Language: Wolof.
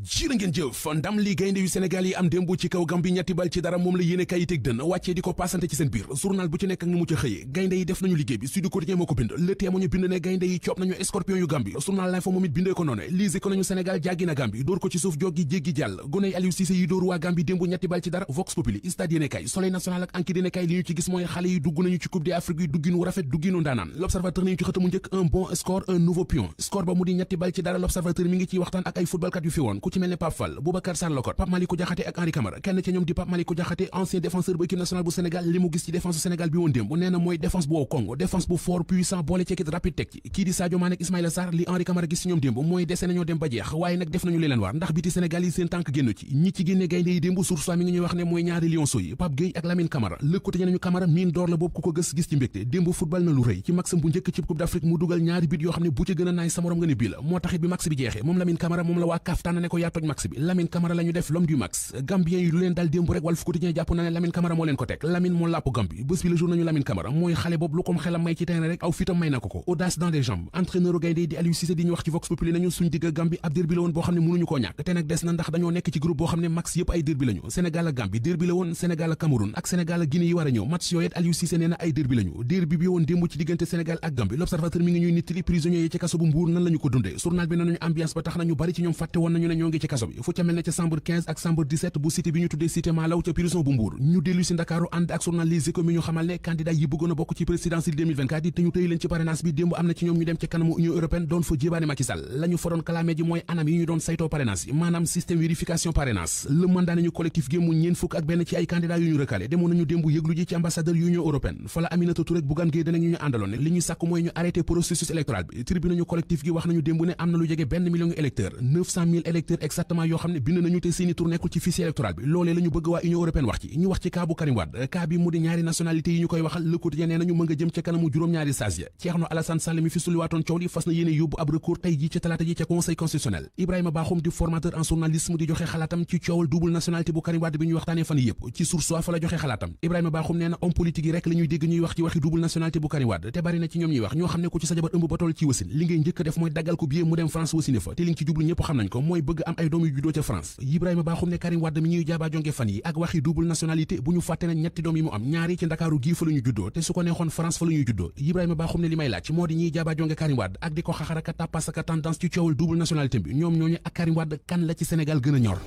jërë ngeen jëf ndam li gaynde yu Sénégal yi am démb ci kaw Gambie ñetti bal ci dara moom la yéene kay yi teg dën wàccee di ko passante ci seen biir journal bu ci nekk ak ni mu ca xëyee gaynde yi def nañu liggéey bi Sud Quotidien moo ko bind Le Témoin ñu bind ne gaynde yi coob nañu Scorpion yu Gambie journal L'Info moom it bindee ko noone lise ko nañu Sénégal jàggi na Gambie dóor ko ci suuf joggi jéggi jàll goney Aliou Cissé yi dóor waa Gambie démb ñetti bal ci dara Vox Populi Stades yéene kay Soleil national ak Enquête yéene kay li ñu ci gis mooy xale yi dugg nañu ci Coupe d'Afrique yi dugginu rafet dugginu ndaanaan L'Observateur nañu ci xëtamu njëkk un bon score un nouveau pion score ba mu di ñetti bal ci dara L'Observateur mi ngi ciy waxtaan ak ay footballkat yu fi woon ku ci mel ne Pape Fall Boubacar Sarr Lokot Pape Malick Diakhaté ak Henri Camara kenn ca ñoom di Pape Malick Diakhaté ancien défenseur bu équipe nationale bu Sénégal li mu gis ci défense Sénégal bi woon démb nee na mooy défense bu wow Congo défense bu fort puissant boole ci équipe rapide teg ci kii di Sadio Mané ak Ismaïla Sarr li Henri Camara gis ci ñoom démb mooy dese nañoo dem ba jeex waaye nag def nañu li leen war ndax biti Sénégal yi seen tànk génn ci ñi ci génne gaynde yi démb source mi ngi ñuy wax ne mooy ñaari lionceaux yi Pape Gueye ak Lamine Camara Le Quotidien nañu Camara mine d'or la boobu ku ko gis ci mbégte démb football na lu rëy ci maxam bu njëkk ci Coupe d'Afrique mu dugal ñaari bit yoo xam ne bu ci gën a naay sa morom nga ne bii la moo taxit bi max bi jeexee moom Lamine Camara moom la waa CAF tànn ne ko yaa toj max bi Lamine Camara la ñu def l'homme du max Gambien yi lu leen dal démb rek Walf Quotidien jàpp na ne Lamine Camara moo leen ko teg Lamine moo làpp Gambie bés bi le jour nañu Lamine Camara mooy xale boobu lu kom xelam may ci terrain rek aw fitam may na ko audace dans les jambes entraîneur gaynde di Aliou Cissé di ñu wax ci Vox Populi nañu suñ digg Gambie ab derby la woon boo xam ne mënuñu koo ñàkk te nag des na ndax dañoo nekk ci groupe boo xam ne max yëpp ay derby lañu Sénégal ak Gambie derby la woon Sénégal ak Cameroun ak Sénégal ak Guinée yi war a ñëw match yooyu Aliou Cissé nee na ay derby lañu derby bi woon démb ci diggante Sénégal ak Gambie L'Observateur mi ngi ñuy nittali prisonniers yi ci kaso bu Mbuur nan lañu ko dundee journal bi nañu ambiance ba tax nañu bari ci ñoom fàtte woon nañu ne ñoo ngi ci kaso bi fu ca mel ne ca chambre 15 ak chambre 17 bu cité bi ñu tuddee cité Malaw ca prison bu Mbuur ñu dellu si Ndakaaru ànd ak journal Les Échos mi ñu xamal ne candidat yi bëggoon a bokk ci présidentielle 2024 yi te ñu tëy leen ci parrainage bi démb am na ci ñoom ñu dem ci kanamu Union européenne doon fa jébaane Macky Sall la ñu fa doon kalaame ji mooy anam yi ñu doon saytoo parrainage yi maanaam système vérification parrainage le mandat nañu collectif gémmu ñeen fukk ak benn ci ay candidat yu ñu recalé demoon nañu démb yëglu ji ci ambassadeur Union européenne fa la Aminata Touré ak Bougane Gueye Dany ñu àndaloon ne li ñu sàkk mooy ñu arrêté processus électoral bi tribune nañu collectif gi wax nañu démb ne am na lu jege benn million électeurs 900 000 électeurs exactement yoo xam ne bind nañu te seeni tur nekkul ci fichier électoral bi loolee la ñu bëgg waa Union européenne wax ci ñu wax ci cas bu Karim Wade cas bi mu di ñaari nationalité yi ñu koy waxal Le Quotidien nee nañu mën nga jëm ca kanamu juróom-ñaari sages ya Thierno Alassane Sall mi fi sulliwaatoon coow li fas na yéene yóbbu ab recours tey ji ci talaata ji ca conseil constitutionnel Ibrahima Bakhoum di formateur en journalisme di joxe xalaatam ci coowal double nationalité bu Karim Wade bi ñuy waxtaanee fan yëpp ci Source A fa la joxe xalaatam Ibrahima Bakhoum nee na homme politique yi rek la ñuy dégg ñuy wax ci waxi double nationalité bu Karim Wade te bari na ci ñoom ñuy wax ñoo xam ne ku ci sa jabar ëmb ba toll ci wasin li ngay njëkk a def mooy daggal ko billet mu dem France wasine fa te li nga ci jublu ñëpp xam nañ ko mooy bëgg am ay doom yu juddoo ca France Ibrahima Bakhoum ne Karim Wade mi ñuy jaaba jonge fan yi ak waxi double nationalité bu ñu fàtte ne ñetti doom yi mu am ñaari ci Ndakaaru gii fa la ñu juddoo te su ko neexoon France fa la ñuy juddoo Ibrahima Bakhoum ne li may laaj moo di ñuy jaaba jonge Karim Wade ak di ko xaxaraka tàppasaka tendance ci coowal double nationalité bi ñoom ñooñu ak Karim Wade kan la ci Sénégal gën a ñor